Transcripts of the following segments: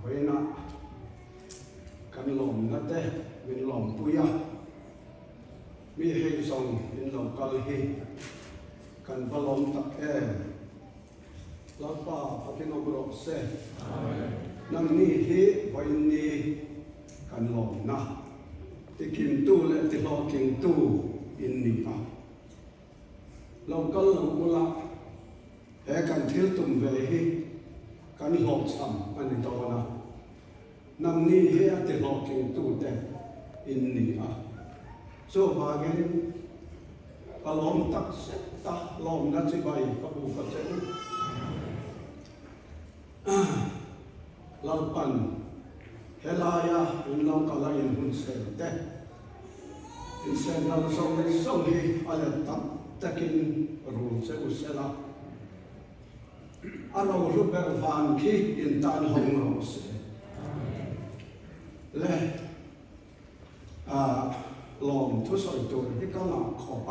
Vawiinah kan lawmna te min lawmpui a, mi hei zawng in lo kal hi kan va lawm tak em. Lalpa fakin awm rawh se. Nangni hi vawiin ni kan lawmna tikimtu leh tihlawhtlingtu in ni a. Lo kal lo ula, he kan thil tum ve hi kan hlawhchham a ni dawn a. Nangni hi a tihlawhtlingtute in ni a. Chuvangin ka lawm tak zet a, lawmna chibai ka bu ka che u. Lalpan helaia in lo kal a in hun sel te, in sel dal zawng zawng hi a let tam takin rul che u sela, a rohlu ber van khi in tan hawng rawh se. Le a lawm thusawi tur hi ka ngah khawp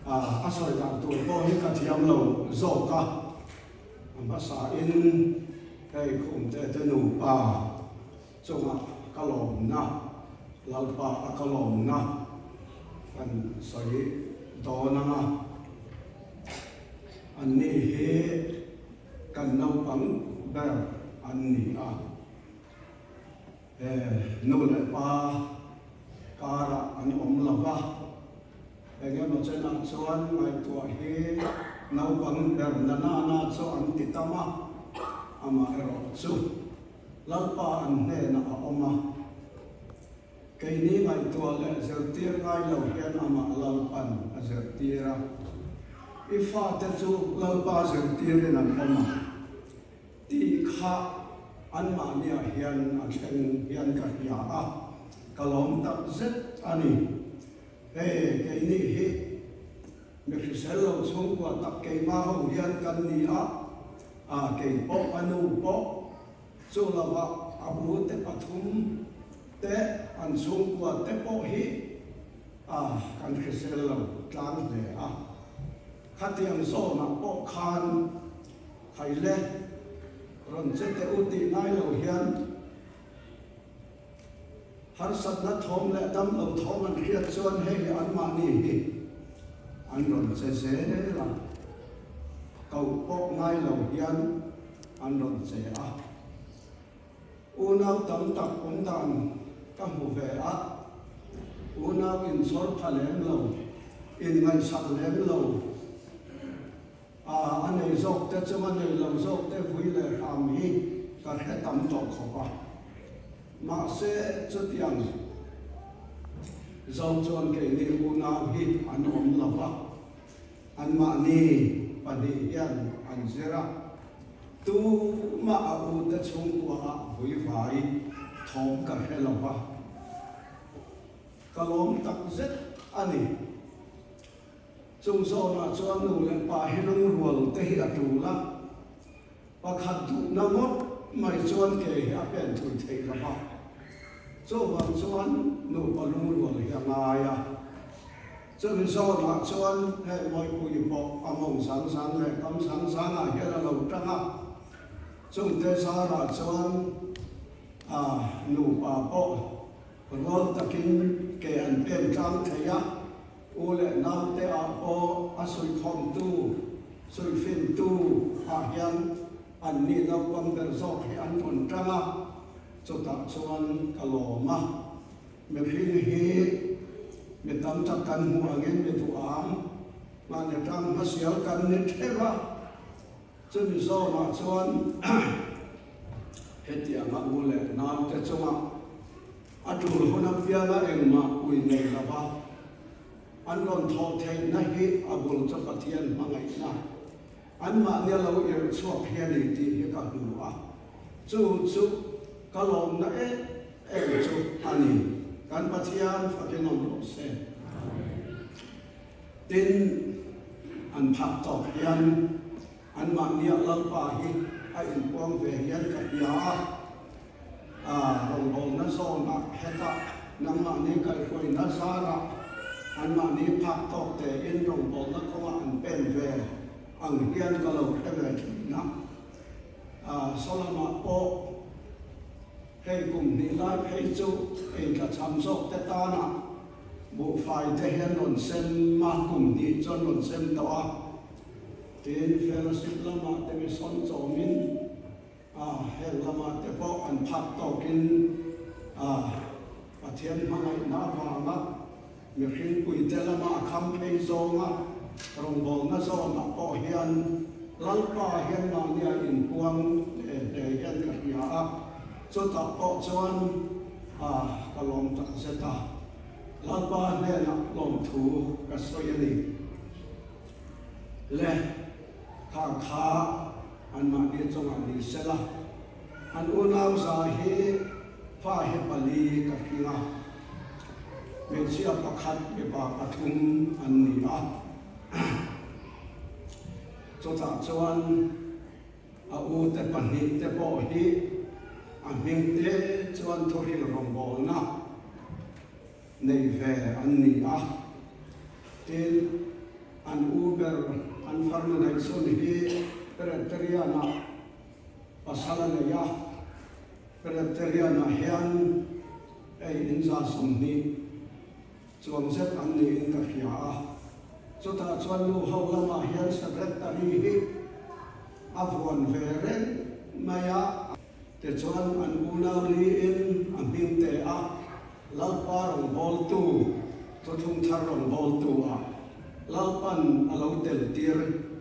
a, a sawi dan tur pawh hi ka thiam lo zawk a. A hmasain hei Khumte te nupa chunga ka lawmna, Lalpa a ka lawmna kan sawi dawn ang a. Anni hi kan naupang ber an ni a. Nu leh pa karah an awm lo va, eng emaw chenah chuan ngaihtuah hi naupang ber na na na chu an ti tam a, amaherawh chu Lalpa an hnenah a awm a. Keini ngaihtuah leh zirtir ngai lo hian amah Lalpan a zirtir a. I fate chu Lalpa zirtirin an awm a. Tih kha anmahniah hian a thleng hian ka hria a, ka lawm tak zet a ni. Hei, keini hi mi hrisel lo chhungkua tak keimah ho hian kan ni a, a kei pawh a nu pawh chu lovah a bu te pathum te an chhungkua te pawh hi a kan hrisel lo tlang hle a. Khatiang zawnah pawh khan Haile rawn che teh u tih ngai lo hian harsatna thawm leh dam lo thawm an hriat chuan hei anmahni hi an rawn che zel a, koh pawh ngai lo hian an rawn che a. Unau tam tak awm dan ka hmu ve a, unau inchhawr pha lem lo, inngaihsak lem lo, A a nei zawk te chunga nei lo zawk te vui leh hram hi ka hre tam tawh khawp a. Mahse chutiang zo chuan keini unau hi an awm lo va, anmahni pahnih hian an zir a, tumah a u te chhungkuaah vui vai thawm ka hre lo va, ka lawm tak zet a ni. Chung zawnah chuan nu leh pa hi lungrual te hi a tul a, pakhat duhna ngawt mai chuan ke hi a pen thui theih lo va, chuvang chuan nupa lungrual hi a ngai a. Chumi zawnah chuan heng Mawipui pawh a mawng sang sang leh kam sang sangah hian a lo tang a, chungte zarah chuan a nupa pawh rual takin ke an pen tlang thei a. U leh naute ah pawh a suihkhawmtu, suihfintu ah hian anni naupang ber zawk hi an rawn tang a, chutah chuan ka lawm a. Mihring hi mi tam tak kan hmuh angin mi duham, mahni tang hmasial kan ni theuh a, chumi zawnah chuan hetianga u leh naute chungah A tul hun apianga engmah pui nei lova an rawn thawh theihna hi a bul chu Pathian hmangaihna anmahni a lo irh chhuak hi a ni tih hi ka hmu a, chu chu ka lawmna em em chu a ni. Kan Pathian fakin awm rawh se. Tin, an phak tawk hian anmahnia Lalpa hi a inpuang ve hian ka hria a. A rawngbawlna zawnah hetah nangmahni kaihhruaina zarah anmahni phak tawk tein rawngbawlna kawngah an pen ve ang hian ka lo hre ve thin a. Saw lamah pawh hei kum hnih lai phei chu ei tla cham zawk te tana buhfai te hian rawn sem a, kum hnih chuan rawn sem tawh a. Tin, fellowship lamah te mi sawn chawmin A, heng lamah te pawh an phak tawkin a, Pathian hmangaihna avanga mihring puite lama a kham phei zawnga rawngbawlna zawnah pawh hian Lalpa hian mahnia inpuang hle hle hian ka hria a, chutah pawh chuan a, ka lawm tak zet a, Lalpa hnenah lawmthu ka sawi a ni. Le, kha kha anmahni chungah ni sela, an unau za hi fa hi pali ka hring a, hmeichhia pakhat mipa pathum an ni a. Chutah chuan a ute pahnih te pawh hi a hming te chuan thuhril rawngbawlna nei ve an ni a, tin an u ber an farnu neih chhun hi. Presbyterian-ah pasal a nei a, Presbyterian-ah hian hei in 120 chuang zet an niin ka hria a, chutah chuan nu ho lamah hian Secretary hi a vuan ve reng mai a. Tichuan an unau liin a hming te a, Lalpa rawngbawltu, Thuthlung Thar rawngbawltu ah Lalpan a lo tel tir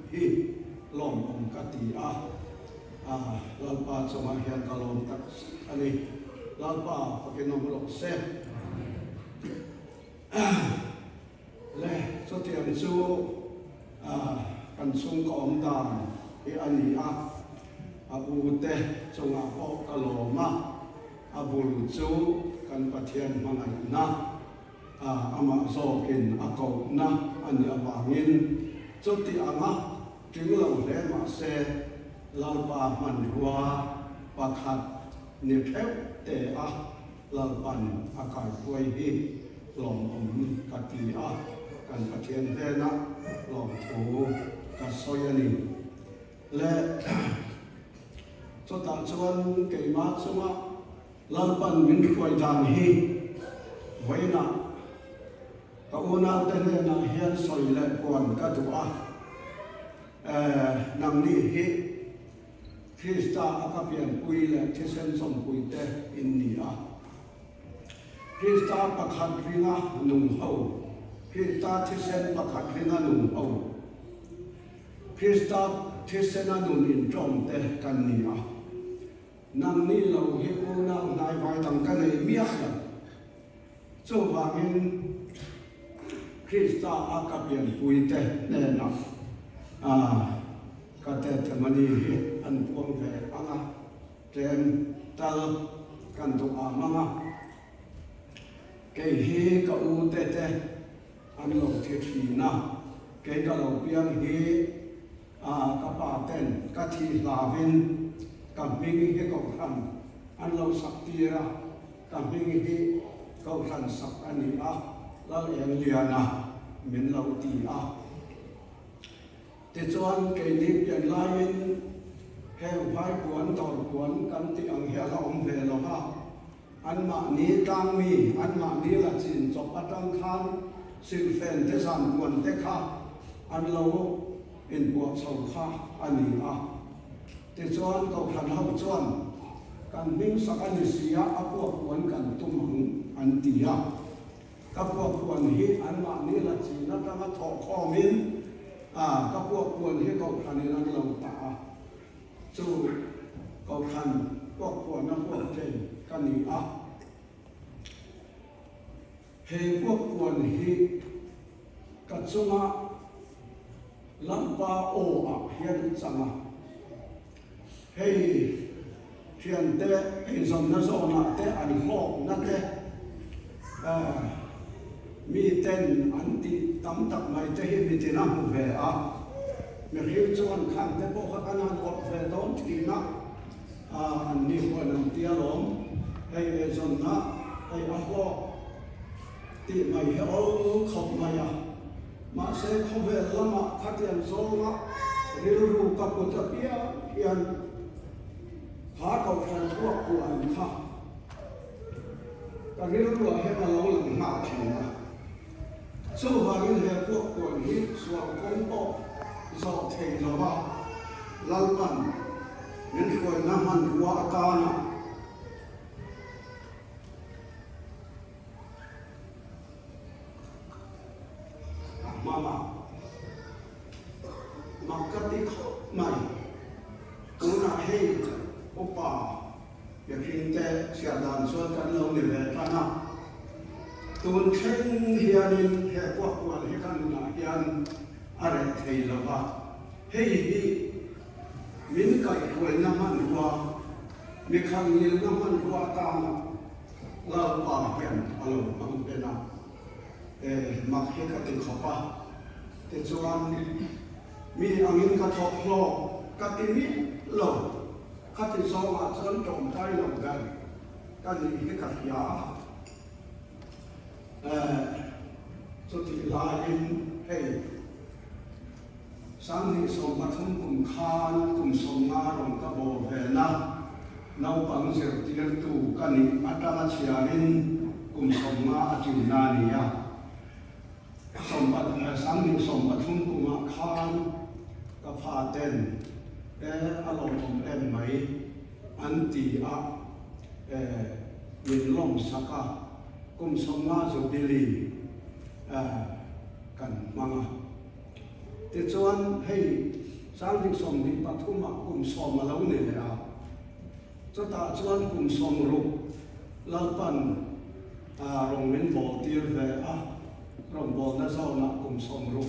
hi lawmawm ka ti a, Lalpa chungah hian ka lawm tak zet a ni. Lalpa fakin awm rawh se. Le, chutiang chu kan chhungkaw awm dan hi a ni a, a u te chungah pawh ka lawm a, a bul chu kan Pathian hmangaihna, amah zawkin a kohna a nih avangin chuti anga tling lo hle mah se Lalpa hmanrua pakhat ni theuh te a. Lalpan a kaihruai hi lawmawm ka ti a, kan Pathian hnenah lawmthu ka sawi a ni. Le chutah chuan keimah chunga Lalpan min hruai dan hi vawiinah ka unaute hnenah hian sawi leh puan ka duh a, nangni hi Krista a ka pianpui leh thisen zawmpui te in ni a. Krista pakhat ringa nung ho, Krista thisen pakhat ringa nung ho, Krista thisena nun inṭawm te kan ni a. Nangni lo hi unau hnaivai dang ka nei miah lo. Chuvangin Krista a ka pianpui te hnenah ka testimony hi an puang ve ang a, tlem tal kan duh am ang a. Kei hi ka u te te an lo thi thin a, kei ka lo piang hi ka pa ten ka thih hlavin ka hming hi kohhran an lo sak tir a. Ka hming hi Kohhran sak a ni a, Lal Engliana min lo ti a. Tichuan, keini pian laiin heng Phaikuan, Dawrkuan kan tih ang hi a la awm ve lo va, anmahni tlangmi, anmahni la chin chawp atang khan silhfen te zankuan te kha an lo inpuah chho kha a ni a. Tichuan, Kohhran ho chuan, Kan hming sak a ni si a, a puak puan kan tum ang, an ti a. Ka puak puan hi anmahni la chin atanga thawh khawmin, ka puak puan hi Kohhranin an lo tah a, chu Kohhran puak puana puak thei ka ni a. He puak puan hi ka chunga Lalpa aw ah hian chang a, hei thiante eizawnna zawnah te an hlawkna te mi ten an tih tam tak mai te hi mitin a hmu ve a, mihring chuan khan te pawh kha kan han awrh ve dawn thin a. An ni huan an ti alawm, hei eizawnna hei a hlawk tih mai hi awl khawp mai a, mahse khawvel lamah khatiang zawnga rilru ka put apiang hian kha kohhran chhuak huan kha ka rilruah hian a lo lang nghal thin a. Chuvangin he puakpuan hi sual kawng pawh zawh thei lova Lalpan min hruaina hmanrua atana a hmang a, mak ka ti khawp mai. Tunah hei upa Mihringte chhiar dan chuan kan lo ni ve tan a, tun thleng hianin he kuahkual hi ka nunah hian a reh thei lo va, hei hi min kaihhruaina hmanrua, mi khalngilna hmanrua atana Lalpa hian a lo hmang ben a, e mak hi ka ti khawp a, tichuan mi angin ka thawk hlawk ka ti miah lo. Khati zawngah chuan tawngtai lo ber ka nih hi ka hria a, eh, chutih laiin hei 2023 kum khan kum 50 rawn ka bawl vena naupang zirtirtu ka nih atanga chhiarin kum 50 a tinna a ni a. 2023 kumah khan ka faten e a lawmawm em mai an ti a, e min lawmsak a, kum 50 Jubilee e kan hmang a. Tichuan hei 2023 ah kum 10 a lo ni leh a, chutah chuan kum 60 Lalpan rawn min bawl tir ve a, rawn bawlna zawnah kum 60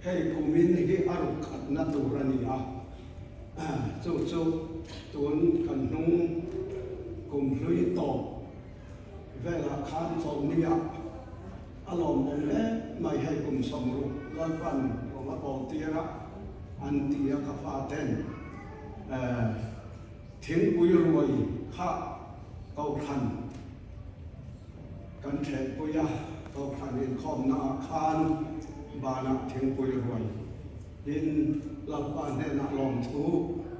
hei kumin hi a ruk khatna tur a ni a, chu chu tun kan hnung kum hlui tawp velah khan chawlhniah A lawmawm em mai hei kum 60 Lalpan rawng a bawl tir a an ti a ka faten thingpui ruai kha Kohhran kan thehpui a Kohhran inkhawmna ah khan banah thingpui ruai in Lalpa hnenah lawmthu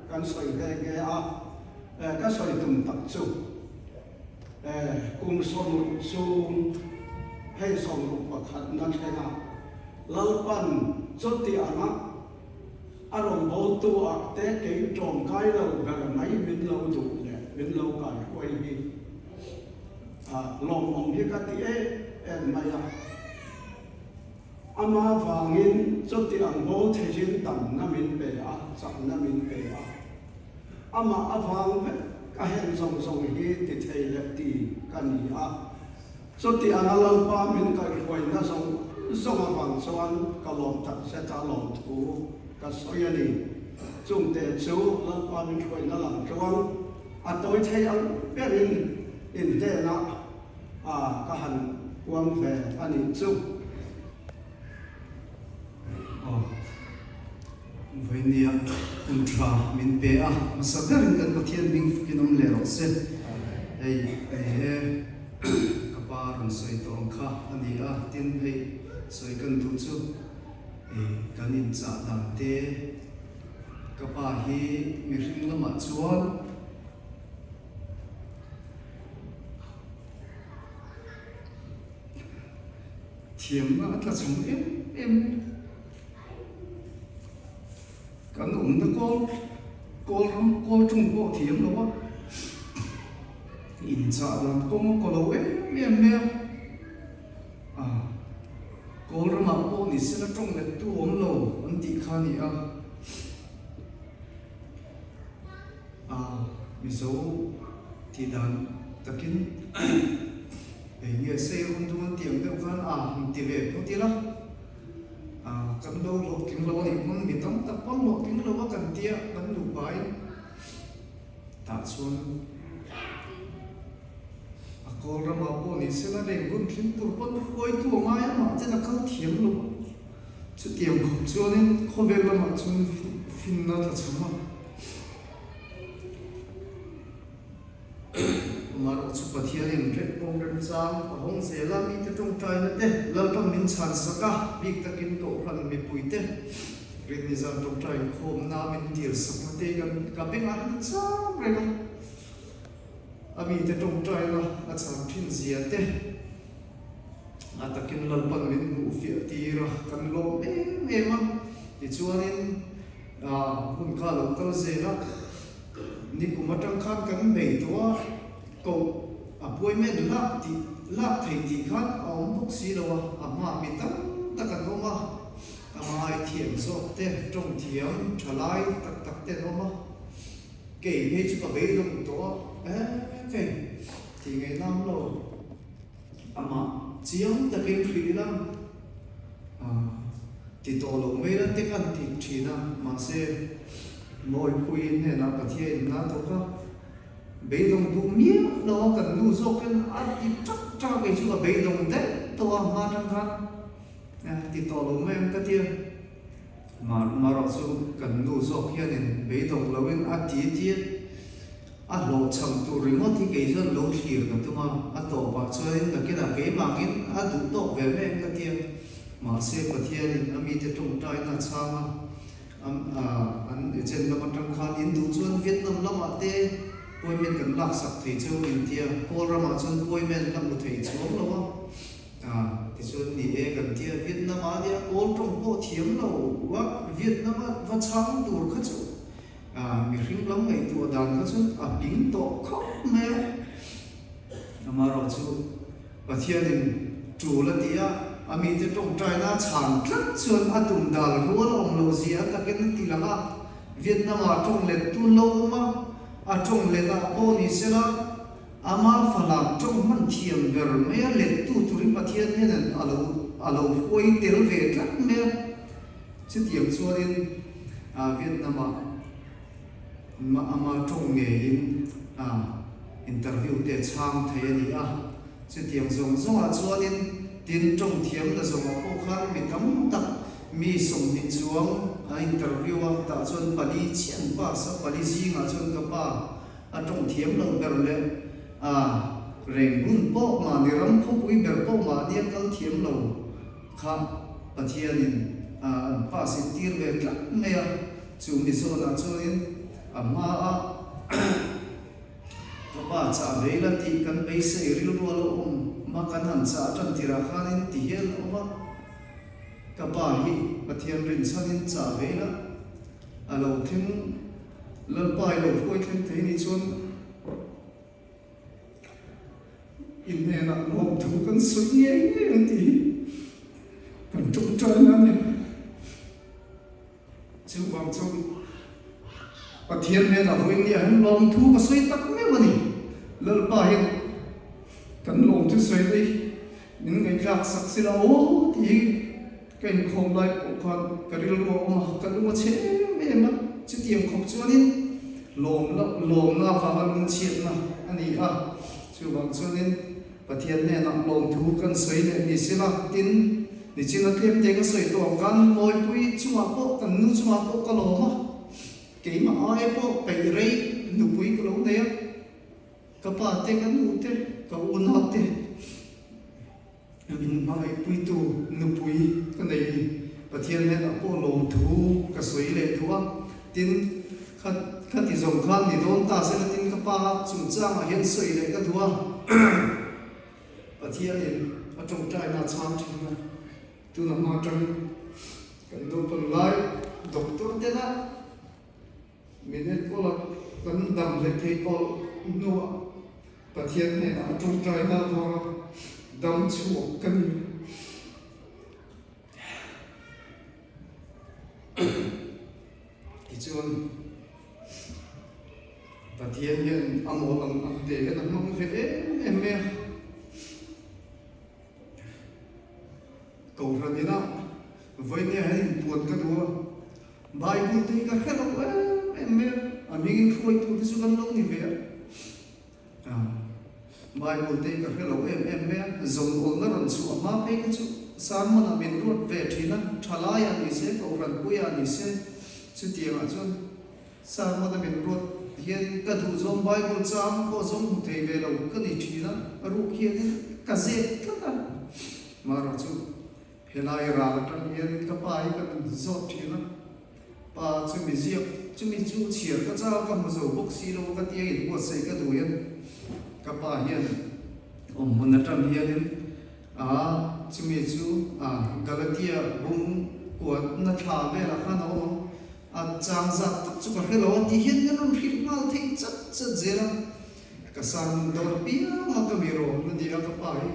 kan sawi nghe nghe a ka sawi tum tak chu. Kum 60 chhung hei 61 na thlengah Lalpan chuti anga a rawngbawltu ah te kei tawngkai lo ber mai min lo duh leh min lo kaihruai hi lawmawm hi ka ti em em mai a. Ama vangin chuti ang bawl theihin damna min pe a, chakna min pe a. Amah avang vek a heng zawng zawng hi ti thei leh ti ka ni a. Chuti anga Lalpa min kaihhruaina zawng zawng avang chuan ka lawm tak zet a lawmthu ka sawi a ni. Chungte chu Lalpa min hruaina lam chuan a tawi thei ang berin in hnenah ka han puang ve a nih chu. Aw, vawinia hun tha min pe a, hmasa berin kan Pathian hming fukin awm leh rawh se. Hei ni e, ka pa rawn sawi tawh ang kha a ni a, tin hei sawi kan duh chu kan inchah dan te, ka pa hi mihring lamah chuan, Thiamna a tla chhawm em em mai. Kan awmna kawl kawl ram kawl ṭawng pawh thiam lo a, inchah dan kawng a kaw lo em em mai a. A, kawl ramah pawh ni sela ṭawng lettu awm lo an tih kha a ni a. A, Mizo tih dan takin eng nge sei rawn dun an tih ang deuh khan a han ti ve phawt ila, a kan lo hlawhtling lo a nih pawn mi tam tak pawn hlawhtling lo a kan tia kan nupain tah chuan a kawl ramah pawh ni sela reng hun tling tur pawn huaitu a ngai a mahten a kal thiam lo a. Chutiang khawp chuanin khawvel lamah chuan finna tla chham a. Amaherawh chu Pathianin rem remchang a hawng zel a, mite tawngtaina te Lalpan min chhan sak a, bik takin Kohhran mipuite rinni zan tawngtai inkhawmna min dil sakna te kan ka bengah hian a cham reng a, a mite tawngtaina a chhan thin zia te. A takin Lalpan min hmuh fiah tir a, kan lawm em em a. Tichuanin hun kha a lo kal zel a, nikum atang khan kan bei tawh a, koh appointment lak tih lak thei tih khan a awm bawk si lo a, a hmaah mi tam tak an awm a, a hmai thiam zawk te, tawng thiam tha lai tak tak te an awm a, kei phei chu ka beidawng tawh a, eh kei tih ngaihna awm lo. Amah chiang takin hrih ila, ti tawh lo mai la te khan ti thin a, mahse Mawipui hnenah Pathian in na tawk a, beidawng duh miah lo a kan nu zawkin a ti ṭak ṭak a, kei chu ka beidawng daih tawh a hma aṭang khan ti tawh lo mai ang ka ti a, marawh chu kan nu zawk hianin beidawng loin a ti ti a. A hlawhchham tur ringawt hi kei chuan lo thlir ka tum a, a tawpah chuanin nakinah keimahngin a duh tawk ve mai ang ka ti a. Mahse Pathianin a mite tawngtaina a chhang a, An agent lam atang khan in duh chuan Vietnam lamah te appointment kan laksak thei cheu min ti a, Kawl ramah chuan appointment la hmu thei chuang lo a, tichuan ni e kan ti a, Vietnam ah nia Kawl tawng pawh thiam lo a, Vietnam a va chhang tur kha chu mihring lam ngaihtuah dan kha chuan a ping tawh khawp mai a, amaherawhchu. Pathianin tul a ti a, a mite tawngtaina chhan tlat chuan a tum dal rual a awm loh zia a takin a ti lang a. Vietnam-ah tawng let tun lo awm a, a tawng let ah pawh ni sela, ama falam tawng hman thiam ber mai a lettu turin Pathian hian a lo a lo huai tel ve tlat mai a. Chutiang chuanin Vietnam-ah Ama tawng ngeiin interview te chhang thei a ni a, chutiang zawng zawngah chuanin tin tawng thiam la zawngah pawh khan mi tam tak mi 20 chuang a interview a, tah chuan pali chiah an pass a, pali zingah chuan ka pa a tawng thiam loh ber leh a reng hun pawh mahni ram khawpui ber pawh mahni a kal thiam lo kha Pathianin an pass in tir ve tlat mai a. Chu mi zawnah chuanin a hmaa ka pa chah ve ila tih kan beisei rilru a lo awm a, kan han chah tan tirah khanin ti hian a awm a, ka pa hi Pathian rinchhanin chah ve ila a lo thleng Lalpa i lo hruai thleng thei ni chuan I hnenah lawmthu kan sawi ngei ngei ang tih hi kan tawngtaina a ni. Chuvang chuan Pathian hnenah vawiin ni ah hian lawmthu ka sawi tak meuh a ni. Lalpa hian kan lawmthu sawi mai min ngaihthlak sak sila aw tih hi ka inkhawm lai pawh khan ka rilru a awm a, ka lung a chhe em em a. Chutiang khawp chuanin lawm lawmna avanga lungchhiatna a ni a. Chuvang chuanin Pathian hnenah lawmthu kan sawi leh ni sila, tin, nichina tlem te ka sawi tawh ang khan Mawipui chungah pawh kan nu chungah pawh ka lawm a, keimah aia pawh peih rei nupui ka lo nei a, ka pa te ka nu te ka unau te min hmangaihpuitu nupui ka nei hi Pathian hnenah pawh lawmthu ka sawi leh duh a, tin, kha kha ti zawng khan ni dawn ta sela tin ka pa chungchangah hian sawi leh ka duh a, Pathianin a tawngtaina a chhang thin a, tuna hma atangin kan naupan lai doctor tena min enkawl a, kan dam leh thei tawh hnuah Pathian hnenah a tawngtaina avanga dam chhuak ka ni. Tichuan, Pathian hian a mawl ang ang te hian a hmang ve em em mai a. Kohhran inah vawinia hian inpuan ka duh a, Bible te hi ka hre lo em em mai a, a hmingin hruaitu te chu kan lo ni ve a. Bible te ka hre lo em em mai a, zawn awlna rawn chhuah hma phei kha chu sermon ah min ruat ve thin a, thalai ah ni se, kohhran pui ah ni se, chutiang ah chuan sermon a min ruat hian ka duh zawng Bible chang pawh zawng hmu thei ve lo ka ni thin a, a ruk hianin ka zep tlat a, mahrawh chu helai ral atang hianin ka pa hi ka zawt thin a. Pa chumi ziak chumi chu chhiar ka chau ka hmu zo bawk si lo ka tia inbuatsaih ka duh hian ka pa hian awm hmun atang hianin a chumi chu a Galatia bung kuatna thla velah khan a awm ang a chang zat tak chu ka hre lo a tih hian ka rawn hrilh nghal thei chat chat zel a ka sang dawn piang a ka mi rawm na ni a ka pa hi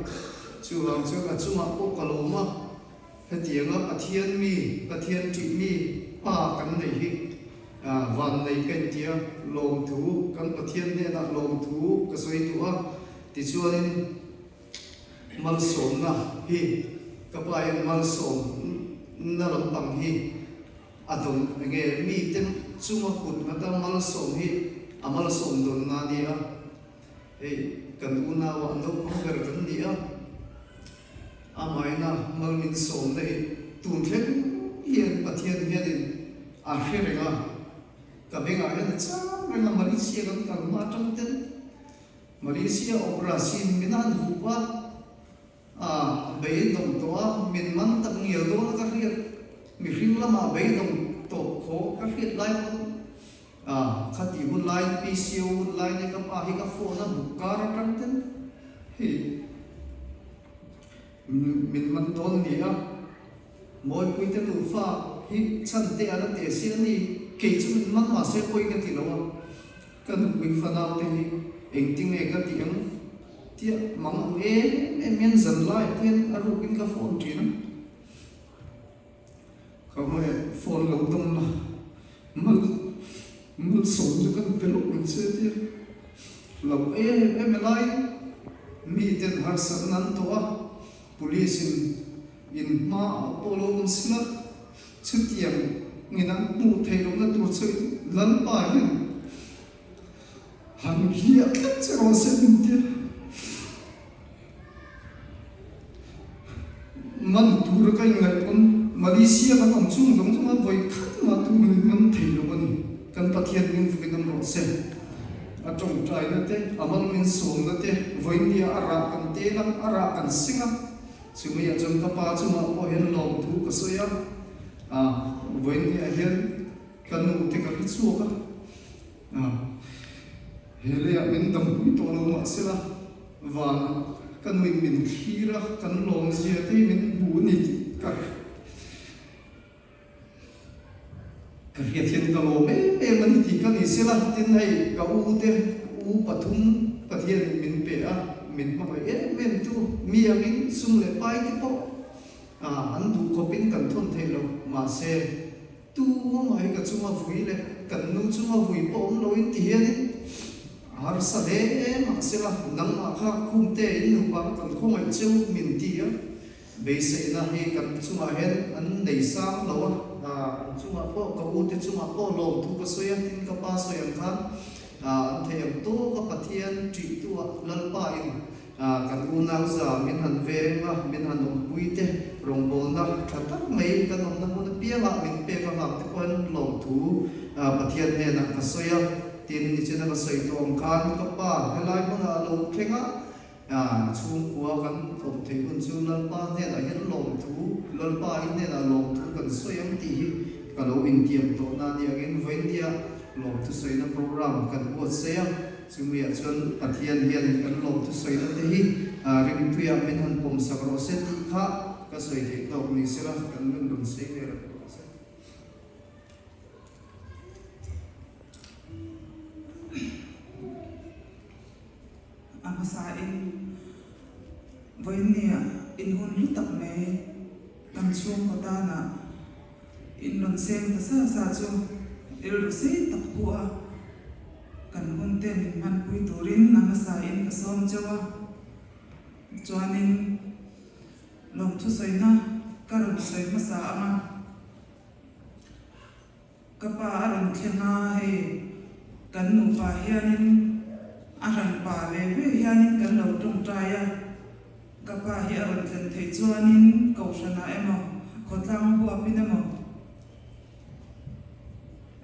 chuvang chuan a chungah pawh ka lawm a. Hetianga Pathian mi, Pathian ṭih mi Pa kan neih hi van nei ka inti a, lawmthu, kan Pathian hnenah lawmthu ka sawi duh a, tichuanin malsawmna hi ka pa hian malsawmna lampang hi a dawn enge mite chunga kut nghata malsawm hi a malsawm dawnna a ni a, hei kan unauah naupang ber kan ni a. Amaina mal min sawmna hi tun thleng hian Pathian hianin a hre reng a, ka bengah hian a chang reng a, Malaysia kan kal hma atang ten Malaysia operation min han hup a, a beidawng tawh a, min man tak ngial dawn a ka hriat, mihring lamah beidawng. tawp khaw ka hriat lai pawn ah khatih hun laiin PCO hun laiin hei ka pa hi ka phone a buk kar atang ten hei min man dawn ni a. Mawipuite nufa hi chhan te a la teh si a ni, kei chu min man mahse pawi ka ti lo a, ka nupui fanau te hi engtinge ka tih ang tia mang ang em em hian zan laiah te hian a rukin ka phone thin a, ka hmai phone lo dawm la mal malsawmna kan pe lawk ang che tia lo em em laiin miten harsatna an tawh a, police in In hma ah pawh lo awm sila, chutiang in an hmuh theih lohna tur chu Lalpa hian han hliah tlat che rawh se min ti a. Man tura ka inngaih pawn Malaysia kan awm chung zawng zawng a vawi khat mah tur min man thei lo a ni. Kan Pathian min vukin awm rawh se. A tawngtaina te, a mal min sawmna te, vawinia a rah kan tel a, a rah kan seng a. Chumi ah chuan ka pa chungah pawh hian lawmthu ka sawi a, ah vawiin ah hian ka nu te ka hre chhuak a, ah he leiah min dampui tawh lo mahsela van ka nuin min thlir a, kan lawmzia te hi min hmu a ni tih ka Ka hriat hian ka lawm em em a ni tih ka ni sela, tin hei ka u te u pathum Pathianin min pe a, min hmangaih em em tu mi angin sum leh pai te pawh an duh khawpin kan thawn theih lo, mahse tu mawmah hi ka chunga vui leh kan nu chunga vui pawh awm loin ti hianin a harsa hle mahsela nangmah kha khumte in nupa kan khawngaih cheu min ti a. Beiseihna hi kan chungah hian an nei sang lo a, an chungah pawh ka ute chungah pawh lawmthu ka sawi a, tin ka pa sawi ang khan an thei ang tawk a, Pathian ṭihtuah Lalpa in kan unau za min han veng a, min han awmpui te, rawngbawlna ṭha tak mai kan awmna hmun apiangah min pek avang te pawhin lawmthu Pathian hnenah ka sawi a, tin nichina ka sawi tawh ang khan ka pa helai hmunah a lo thleng a, Chhungkua kan awm theih hun chu Lalpa hnenah hian lawmthu, Lalpa i hnenah lawmthu kan sawi ang tih hi ka lo intiam tawh na nia angin vawiindia lawmthu sawina program kan buatsaih a, chumiah chuan Pathian hian kan lawmthu sawina te hi rimtuiah min han pawmsak rawh se tih kha ka sawi theih tawk ni sela kan nun rawn sei ve reng rawh se. A hmasain vawiinnia in hun hlu tak mai kan chhungkaw tana in rawn seng ta sa sa chu rilru sei tak pu a, kan hun te min hmanpui turin a hmasain ka sawm cheu a, chuanin lawmthusawina ka rawn sawi hmasa ang a. Ka pa a rawn thleng a, hei kan nupa hianin a hran pa ve ve hianin kan lo tawngtai a, ka pa hi a rawn thlen theih chuanin kohhranah emaw khawtlang huapin emaw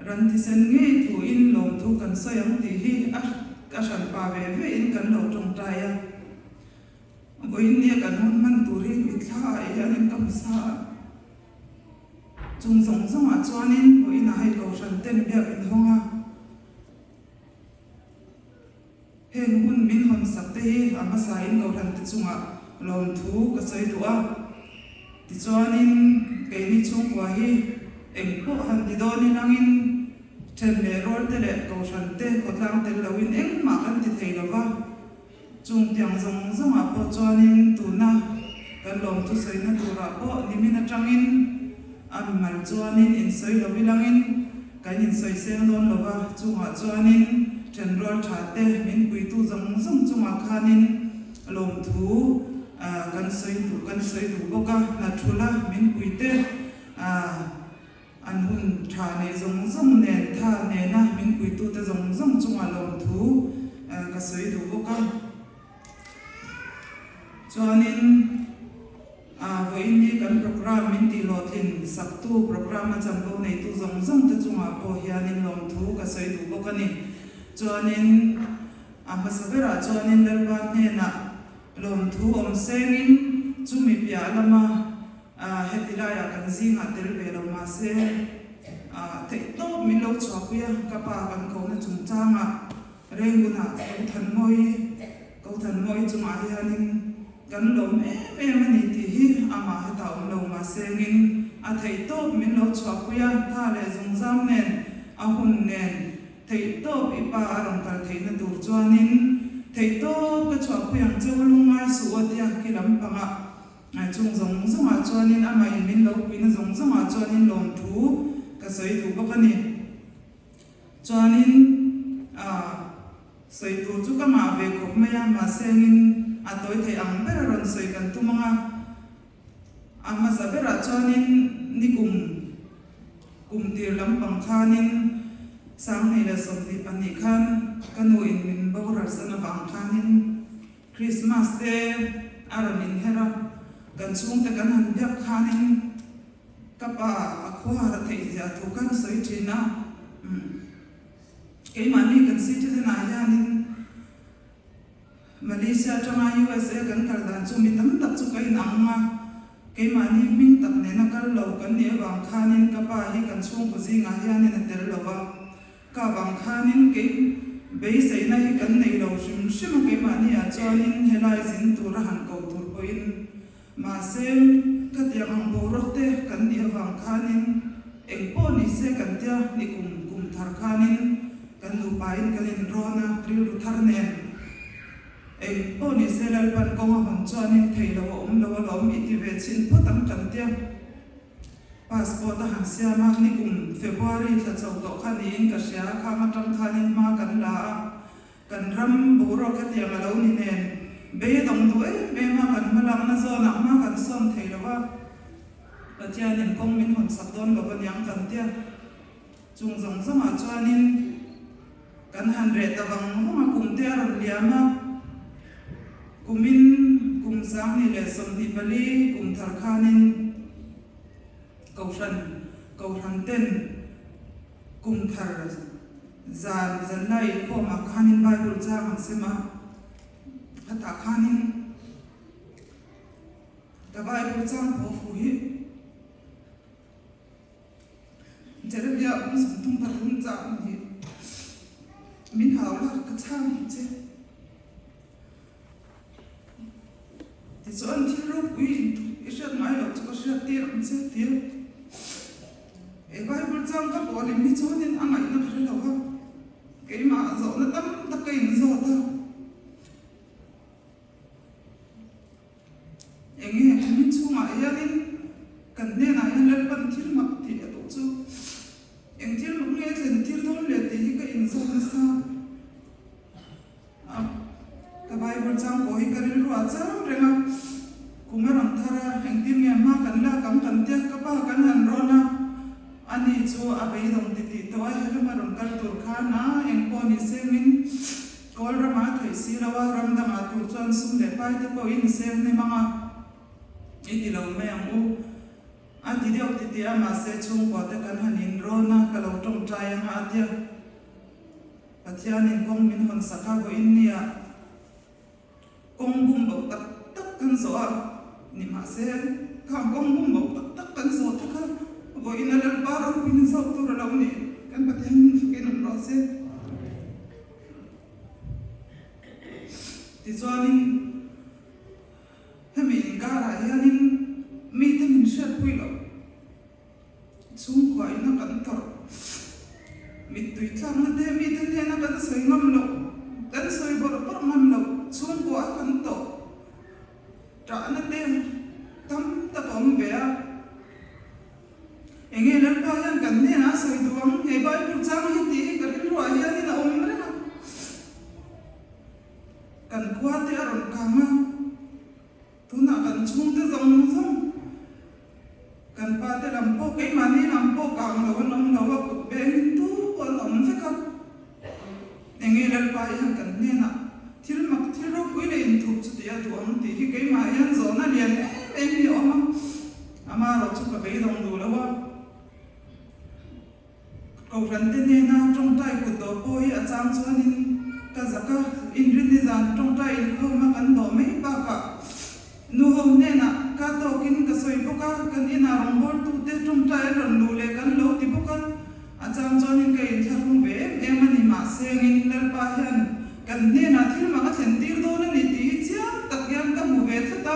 ran thisen ngei thuin lawmthu kan sawi ang tih hi a a hran pa ve ve in kan lo tawngtai a. Vawiin nia kan hun hman tur hi mitthla ah hianin ka hmu sa a. Chung zawng zawngah chuanin vawiinah hei Kohhran ten biak inhawng a, heng hun min hawn sak te hi a hmasain Kohhran te chungah lawmthu ka sawi duh a. Tichuanin keini chhungkua hi eng pawh han ti dawn inangin then leh rual te leh Kohhran te khawtlang tel loin engmah kan ti thei lo va. Chung tiang zawng zawngah pawh chuanin tuna kan lawmthu sawina turah pawh nimin atangin a mimal chuanin insawi lo ilangin kan insawi seng dawn lo va, chungah chuanin thenrual tha te min puitu zawng zawng chungah khanin lawmthu kan sawi duh kan sawi duh bawk a, hna thula min puite An hun tha nei zawng zawng nen, tha nena min puitute zawng zawng chungah lawmthu ka sawi duh bawk a. Chuanin vawiin hi kan programme min tih hlawhtlin saktu programme a chanvo neitu zawng zawng te chungah pawh hianin lawmthu ka sawi duh bawk a ni. Chuanin a hmasa berah chuanin Lalpa hnenah lawmthu awm sengin chumi piah lama Heti laiah kan zingah tel ve lo mahse Theihtawp min lo chhuahpui a, ka pa kan kohna chungchangah Rengunah Kothanmawii, Kothanmawii chungah hianin kan lawm em em a ni tih hi amah hetah awm lo mahsengin a theihtawp min lo chhuahpui a, tha leh zungzam nen a hun nen theihtawp i pa a rawn kal theihna tur chuanin theihtawp ka chhuahpui ang che u lungngai suh aw tia khi lampangah Chung zawng zawngah chuanin amahin min lo puina zawng zawngah chuanin lawmthu ka sawi duh bawk a ni. Chuanin ah sawi tur chu ka ngah ve khawp mai a, mahsengin a tawi thei ang ber a rawn sawi kan tum ang a. A hmasa berah chuanin nikum kum tir lampang khanin Sanghnih leh 22 khan ka nuin min boral san avang khanin Christmas te a rawn inher a, kan chhungte kan han biak khanin ka pa a khua ra theih zia thu khan sawi thin a, umm keimahni kan citizen ah hianin Malaysia atanga USA kan kal dan chu mi tam tak chu ka inang a, keimahni hming tak nena kal lo kan nih avang khanin ka pa hi kan chhungkaw zingah hianin a tel lo va. Ka vang khanin kei beiseina hi kan nei lo hrim hrim a, keimahni ah chuanin helai zin tura han ko tur pawhin mahse khatiang ang boruak te kan nih avang khanin eng pawh ni se kan tia ni kum kum thar khanin kan nupain kan inrawn a, rilru thar nen eng pawh ni se Lalpan kawng a hawn chuanin thei lo a awm lo alawm i ti ve chhin phawt ang kan tia. Passport a han siam a, nikum February thla chho tawh kha niin ka hria, khang atang khanin hma kan la a, kan ram boruak hetiang a lo ni nen beidawng duh em em a, kan hmalakna zawnah hma kan sawn thei lo a, Pathianin kawng min hawn sak dawn lo aniang kan tia, chung zawng zawngah chuanin kan han reh ta vang vang a, kum te a rawn liam a, kumin kum 2024 kum thar khanin Kohhran Kohhran ten kum thar zan zanlai inkhawmah khanin Bible chang an sem a, khatah khanin ka Bible chang pawh fu hi Jeremiah awm 33 chang hi min hau la ka chhang ang che. Tichuan thil ropui i hriat ngai loh chu ka hriat tir ang che tia he Bible chang ka pawl in hi chuanin a ngaihna ka hre lo va, keimah zawhna tam tak ka inzawt a. Eng nge kumin chhungah hianin kan hnenah hian Lalpan thil mak tih a duh chu eng thil mak nge thlen tir dawn le tih hi ka inzawt nasa. A, ka Bible chang pawh hi ka rilru a chang reng a, kum a rawn thar a, engtin nge hma kan lak ang kan tia ka pa kan han rawn a, ani chu a beidawng ti tih tawh a, helama rawn kal tur khan a, eng pawh ni sengin Kawl ramah a theih si lo a, ram dangah tur chuan sum leh pai te pawhin seng hnem ang a, i ti lo mai ang u. A ti deuh ti tih a, mahse chhungkua te kan han inrawn a, ka lo tawngtai ang a, a tia. Pathianin kawng min hawn sak a, vawiin nia kawng bum bo tak tak kan zawh a ni mahse khang kawng bum bo tak tak kan zawh te kha vawiin a Lalpa ropuina zawk tur a lo ni. Kan Pathian min fakin awm rawh se. Tichuanin hemi inkarah hianin mite min hriatpui loh. Chhungkua ina kan tawrh mittui tlakna te mite hnena kan sawi ngam loh, kan sawi bawrh bawrh ngam loh, chhungkua a kan tawh tahna te tam tak a awm ve a. Enge Lalpa hian kan hnenah a sawi duh ang? He Bible chang hi tih hi ka rilruah hianin a awm reng a. Kan khua te a rawn kang a. Tunah kan chhungte zawng zawng, kan pate lam pawh, keimahni lam pawh kang lo an awm lo a, kut bengin tu pawh an awm vek a. Enge Lalpa hian kan hnenah thil mak, thil ropui leh inthup chu tih a duh ang tih hi keimah hian zawhna lian em em hi a awm a, amaherawh chu ka beidawng duh lo a. Kohhrante hnena tawngtai kut dawh pawh hi a chang chuanin ka zak a, inrinni zan tawngtai inkhawma kan dawh mai bakah nu ho hnenah ka tawkin ka sawi bawk a, kan inah rawngbawltute tawngtai an rawn luh leh kan lo ti bawk a. chang chuanin ka inthlahrung ve em em a ni. Mahsengin Lalpa hian kan hnenah thil mak a thlen tir dawn a ni tih hi chiang tak hian ka hmu ve tlat a.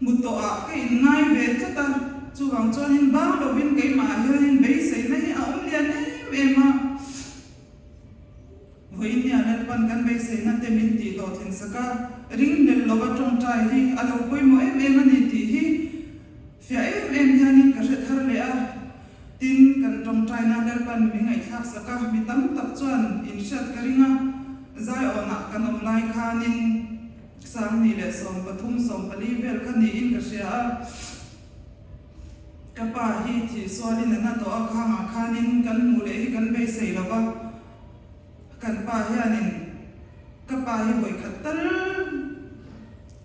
Hmu tawhah ka inngai ve tlat a, chuvang chuanin bang lovin keimahah hianin beiseina hi a awm lian em em a. Vawinia Lalpan kan beiseina te min tih hlawhtlin sak a, ringhlel lova tawngtai hi a lo pawimawh em em a ni tih hi fiah em em hianin ka hre thar leh a. Tin, kan tawngtaina Lalpan min ngaihthlak sak a, mi tam tak chuan inhriat ka ring a, Zaiawnah kan awm lai khanin 20 leh 13, 14 vel kha niin ka hria a. Ka pa hi thih sualin a na tawh a, khangah khanin kan hmuh leh hi kan beisei lo va. Kan pa hianin ka pa hi vawi khat tal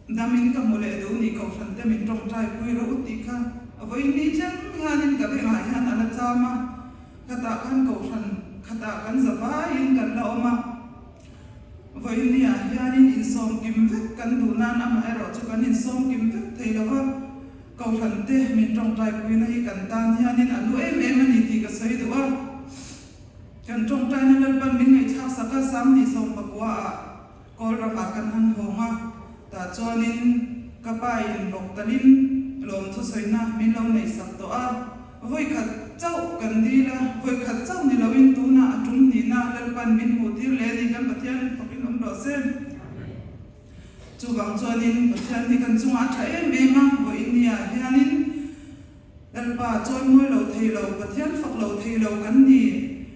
damin ka hmu leh duh ni kohhran te min tawngtai pui rawh u tih kha vawi ni thleng hianin ka bengah hian a la cham a, khatah khan kohhran khatah kan za vaiin kan la awm a, vawi niah hianin insawm kim vek kan duh nan amaherawh chu kan insawm kim vek thei lo va, kohhran te min tawngtai puina hi kan tan hianin a hlu em em a ni tih ka sawi duh a. Kan tawngtaina Lalpan min ngaihthlak sak a, 2019 ah Kawl ramah kan han hawng a, tah chuanin ka pa in vawk talin lawmthu sawina min lo neih sak tawh a, vawikhat chauh kan dil a, vawikhat chauh ni loin tunah a tum hnihna Lalpan min hmuh tir leh a ni, kan Pathian fakin awm rawh se. Chuvang chuanin Pathian hi kan chungah a tha em em a, vawiin niah hianin Lalpa chawimawi lo thei lo, Pathian fak lo thei lo kan ni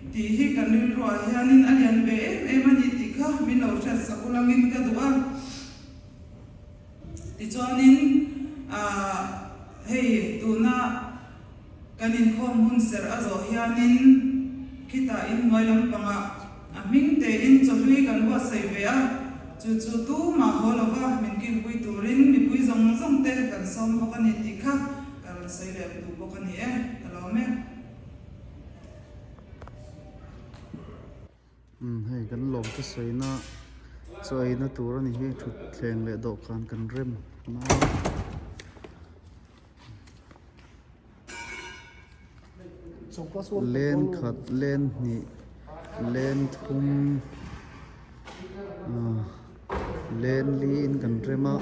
tih hi kan rilruah hianin a lian ve em em a ni tih kha min lo hriat sak ulangin ka duh a. Tichuanin aah hei tuna kan inkhawm hun serh a zawh hianin khitah inhnuai lampangah a hming tein chawhlui kan buatsaih ve a, chu chu tumah haw lova min kilpui turin mipui zawng zawng te kan sawm bawk a ni tih kha Ka rawn sawi leh duh bawk a ni e, ka lawm e. Umm hei kan lawm te sawina chaw eina tur a ni hi thutthleng leh dawhkan kan rem na len khat len hnih len thum ah len li in kan rem a.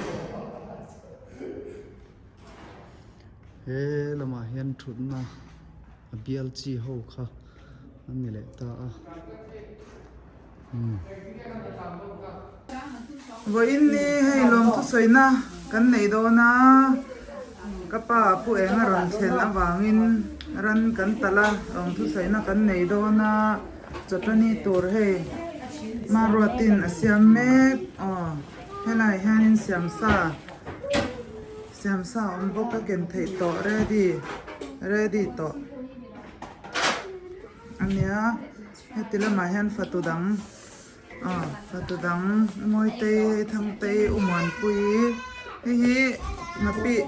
He lamah hian thutna a bial chi ho kha an ni leh ta a umm. Vawiin ni hei lawmthusawina kan nei dawn a, ka pa Pu Eng a rawn thlen avangin ran kan talh a, lawmthusawina kan nei dawn a, chawtani tur hei Maruatin a siam mek aw helaiah hianin siamsa. Siamsa awm bawk a ken theih tawh ready ready tawh ania heti lamah hian fatu dang aw fatu dang Mawitei hei Thangtei U Muanpuii hei hi nghapih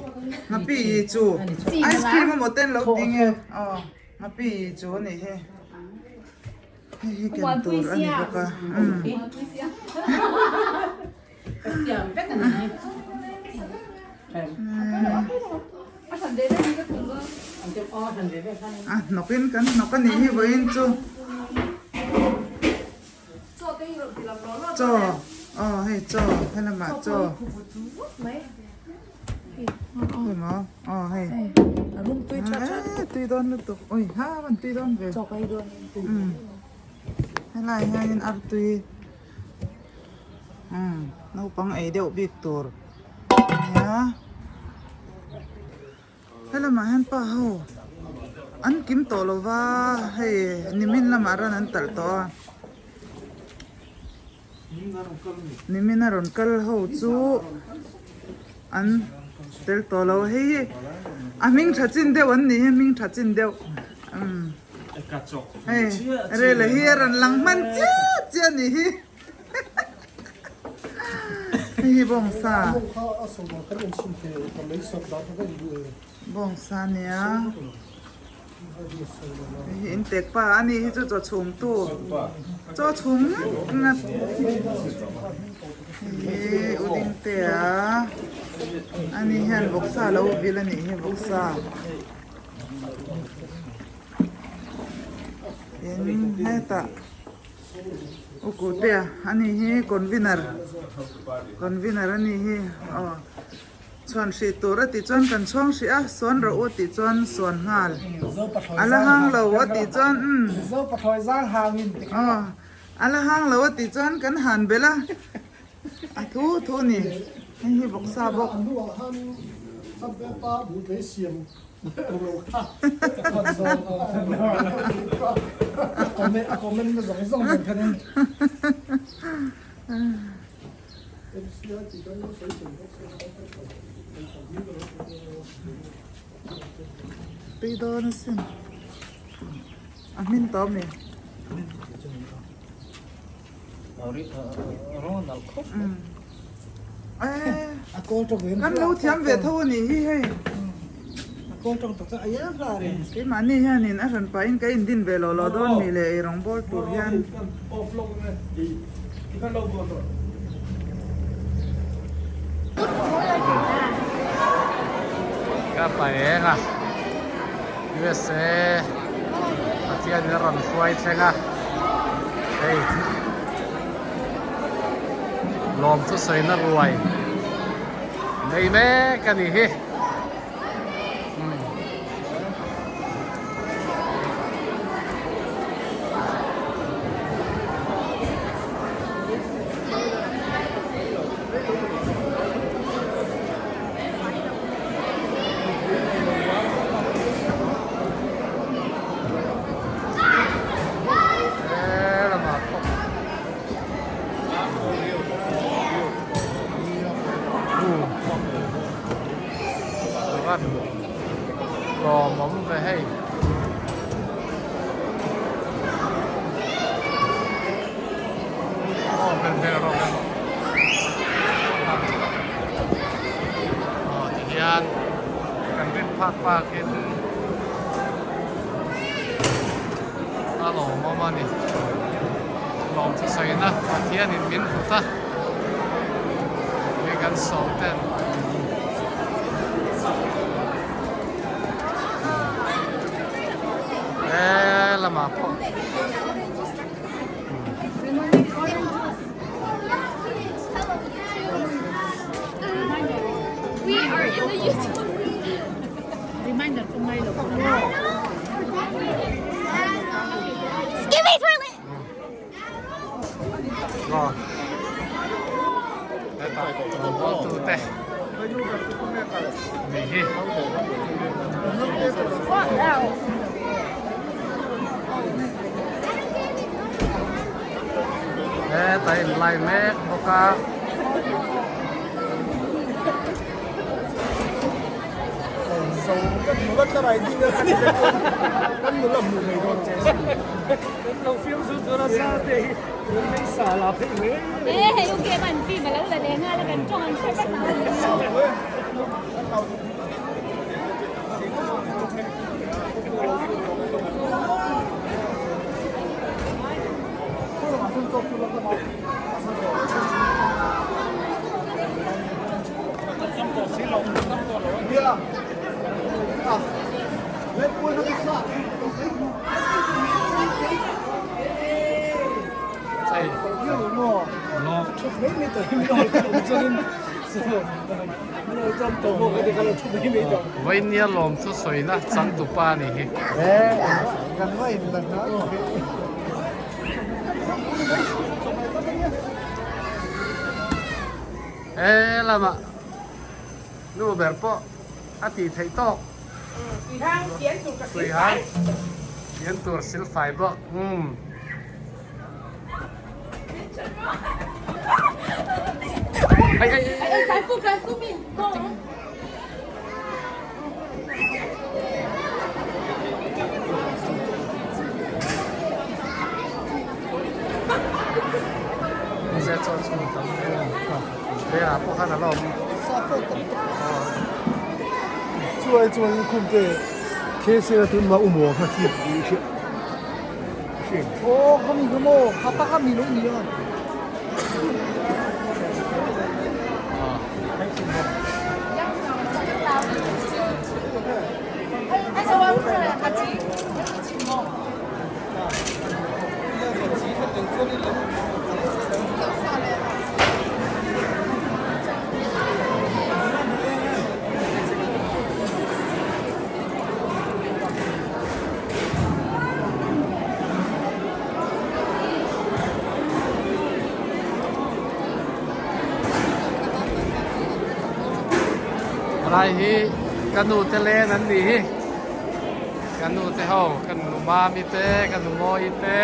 nghapih i chu ice cream emaw te an lo ti nge aw nghapih i chu a nih hi. Hei hi ken tur a ni bawk a umm. A hnawk in kan hnawk a nih hi vawiin chu chaw aw hei chaw helamah chaw. Emaw aw hei eee tui dawn lutuk ui ha an tui dawn ve umm helai hianin artui umm naupang ei deuh bik tur ania helamah hian pa ho an kim tawh lo va hei nimin lamah ran an talh tawh a. Nimin a rawn kal ho chu an tel tawh lo hei hi a hming tha chin deuh an nih hi hming tha chin deuh umm hei rel a hi a rawn lang hman chiah chiah a nih hi hei hi bawngsa bawngsa a nia. Hei hi in tek pa a ni hi chu chaw chhum tu chaw chhum ngat hei hi u dingtea ani hian vawksa a lo vil a nih hi vawksa. Tin hetah U Kutea a ni hi convener convener a ni hi aw chhuan hrih tur a tih chuan kan chhuang hrih a sawn rawh u tih chuan sawn nghal a la hang lo a tih chuan umm aw a la hang lo a tih chuan kan han belh a. A thu thu a ni, hei hi vawksa bawk. Tui dawn asin, a hmin tawh a mi? Kan lo thiam ve tho a nih hi hei. Keimahni hianin a hran pahin ka indin ve lo lo dawn mi le ei rawngbawl tur hian. Ka pa eng a USA Pathianin a rawn hruai thleng a. Hei lawm chu sawina ruai nei mek a nih hi. Lawm awm ve hei. Aw bel bel rawh bel rawh. Aw tihian kan rin phak pakin a lawmawm a ni. Lawm thusawiina Pathianin min hlut a, hei kan sawm ten he lamah pawh We are in the YouTube. Skibidi toilet. Aw hetah rawngbawl tute nih hi. Hetah in lai mek bawk a. Vainia lawm chu sawina changtupa a nih hi. He lamah nu ber pawh a tih theih tawk. Tuihang pian tur silfai bawk. Umm. Ai ai ai. Helai hi ka nu te len an nih hi ka nu te ho ka nu mami te ka nu mawi te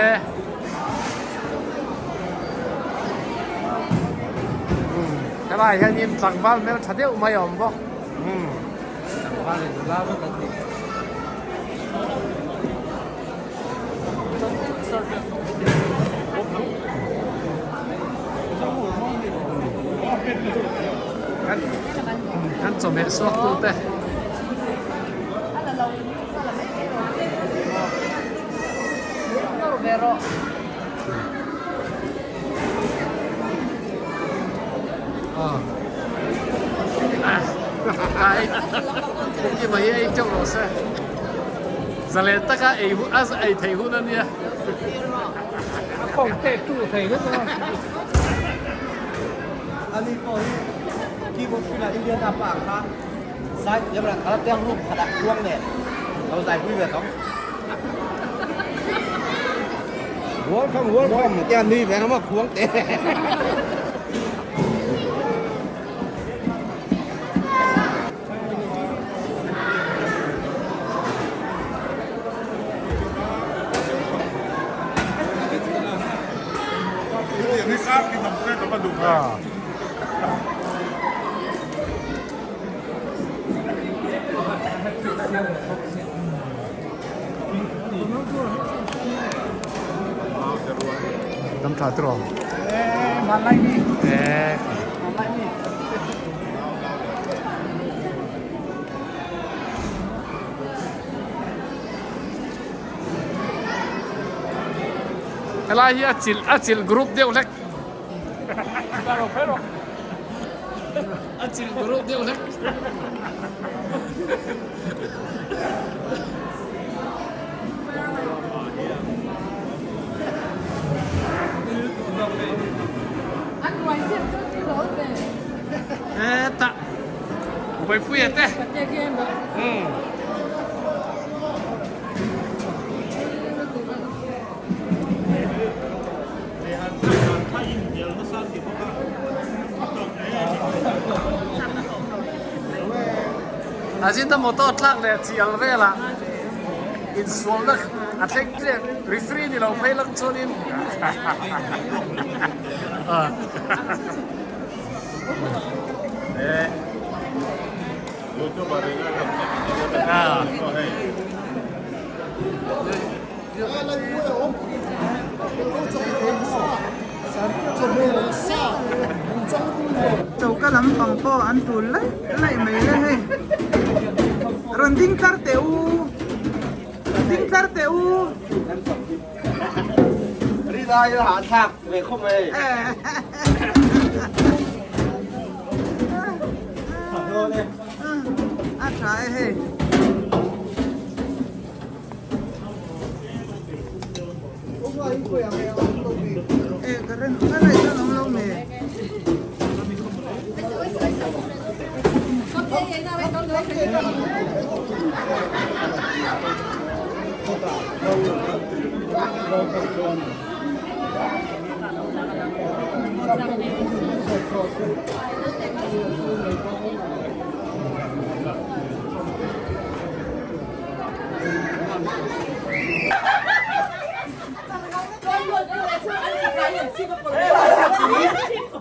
helai hianin tlangval hmeltha deuh mai a awm bawk tlangval leh nula vek an ni. Kan chawhmeh suak tu te. Khi mai ei teuh rawh se. Zalen taka ei hun a ei theih hun a nia. A kawng teh tu thei vek a. Ani pawh hi keyboard hruina Indian apa ang kha zai thiam reng kha tiang room khatah khuang nen lo zai pui ve tawng. Welcome welcome tia nui ve ang maw khuang te. Dam tha tiraw? Helai hi a chilh a chilh group deuh hlek a chilh group deuh hlek. Hetah Vawipuia te umm. Ajinomoto tlak leh chi al velah insualna a thleng tlem referee ni lo phei lang chuanin Choka lampang pawh an tul laih laih mai le hei. Rawn ding tlar teh u. Ding tlar teh u. Rinai a hahthlak ve khawp mai. A tha e hei. E current ka lai chuan awm lo nge.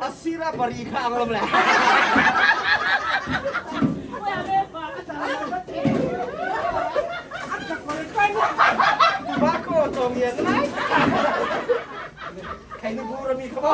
Asira bari kha ang lam le. Bako tong yan lai. Kay ni bura mi ka ba?